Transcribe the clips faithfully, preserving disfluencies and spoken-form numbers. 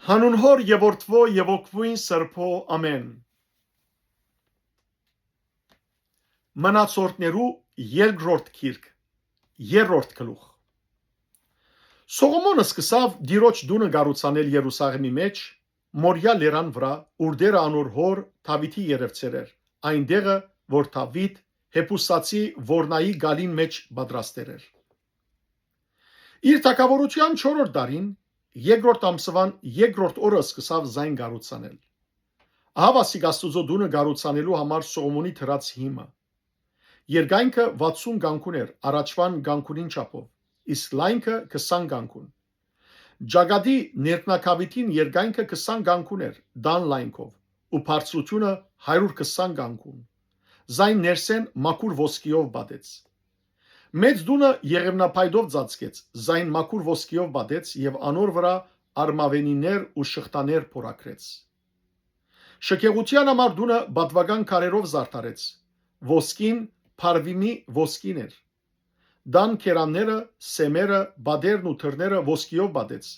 Հանուն Հօր եւ Որդւոյ եւ Հոգւոյն Սրբոյ, ամէն։ Մնացորդներու երկրորդ գիրք, երրորդ գլուխ։ Սողոմոնը սկսաւ Տիրոջ տունը կառուցանել Երուսաղէմի մէջ, Մորիա լերան վրայ, ուր Տէրը անոր հօր Դաւիթի երեւցեր էր, այն տեղը, որ Դաւիթ Հեբուսացի Որնայի գալին մէջ պատրաստեր էր։ Իր թագաւորութեան չորրորդ տարին, երկրորդ ամսուան երկրորդ օրը սկսաւ զայն կառուցանել։ Ահա վասիկ Աստուծոյ տունը կառուցանելու համար Սողոմոնի դրած հիմը։ Երկայնքը վաթսուն կանգուն էր առաջուան կանգունին չափով, իսկ լայնքը քսան կանգուն։ Ճակատի ներքնակավիթին երկայնքը քսան կանգուն էր տան լայնքով, ու բարձրութիւնը հարիւր քսան կանգուն։ Զայն ներսէն մաքուր ոսկիով պատեց։ Մեծ տունը եղեւնափայտով ծածկեց, զայն մաքուր ոսկիով պատեց եւ անոր վրայ արմաւենիներ ու շղթաներ փորագրեց։ Շքեղութեան համար տունը պատուական քարերով զարդարեց։ Ոսկին Փարվիմի ոսկին էր։ Տան կերանները, սեմերը, պատերն ու դռները ոսկիով պատեց,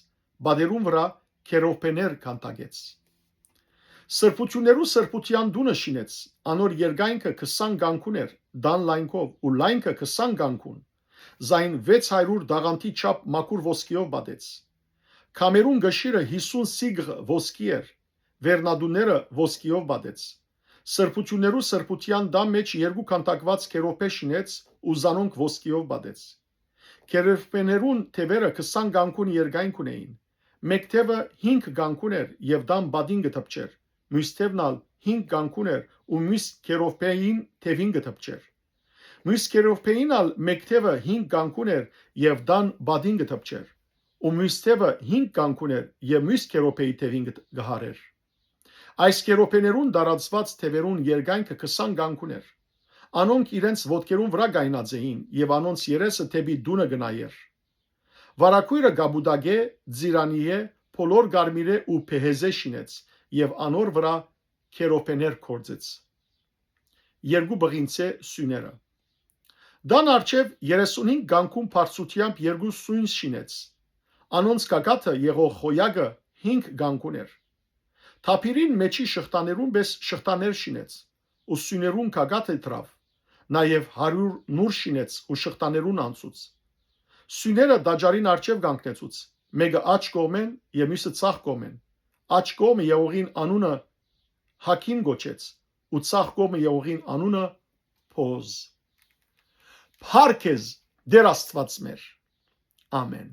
պատերուն վրայ քերովբեներ քանդակեց։ Սրբութիւններու սրբութեան տունը շինեց, անոր երկայնքը քսան կանգուն էր տան լայնքով ու լայնքը քսան կանգուն, զայն վեց հարիւր տաղանդի չափ մաքուր ոսկիով պատեց։ Քամերուն կշիռը յիսուն սիգղ ոսկի էր, վերնատունները ոսկիով պատեց։ Սրբութիւններու սրբութեան տան մէջ երկու քանդակուած քերովբէ շինեց ու զանոնք ոսկիով պատեց։ Քերովբեներուն թեւերը քսան կանգուն երկայնք ունէին։ Մէկ թեւը հինգ կանգուն էր եւ տան պատին կը դպչէր, միւս թեւն ալ հինգ կանգուն էր ու միւս քերովբէին թեւին կը դպչէր։ Միւս քերովբէին ալ մէկ թեւը հինգ կանգուն էր եւ տան պատին կը դպչէր, ու միւս թեւը հինգ կանգուն էր եւ միւս քերովբէի թեւին կը, կը հարէր։ Այս քերովբեներուն տարածուած թեւերուն երկայնքը քսան կանգուն էր։ Անոնք իրենց ոտքերուն վրայ կայնած էին եւ անոնց երեսը դէպի տունը կը նայէր։ Վարագոյրը կապուտակէ, ծիրանիէ, բոլոր կարմիրէ ու բեհեզէ շինեց եւ անոր վրայ քերովբեներ գործեց։ Երկու պղինցէ սիւները։ Տան առջեւ երեսունհինգ կանգուն բարձրութեամբ երկու սիւն շինեց։ Անոնց գագաթը եղող խոյակը հինգ կանգուն էր։ Թափիրին մէջի շղթաներուն պէս շղթաներ շինեց ու սիւներուն գագաթ դրաւ, նաեւ հարիւր նուր շինեց ու շղթաներուն անցուց։ Սիւները տաճարին առջեւ կանգնեցուց, մէկը աջ կողմէն եւ միւսը ձախ կողմէն։ Աջ կողմը եղողին անունը Հագին կոչեց ու ձախ կողմը եղողին անունը Փոզ։ Փառք քեզ, Տէր Աստուած մեր։ Ամէն։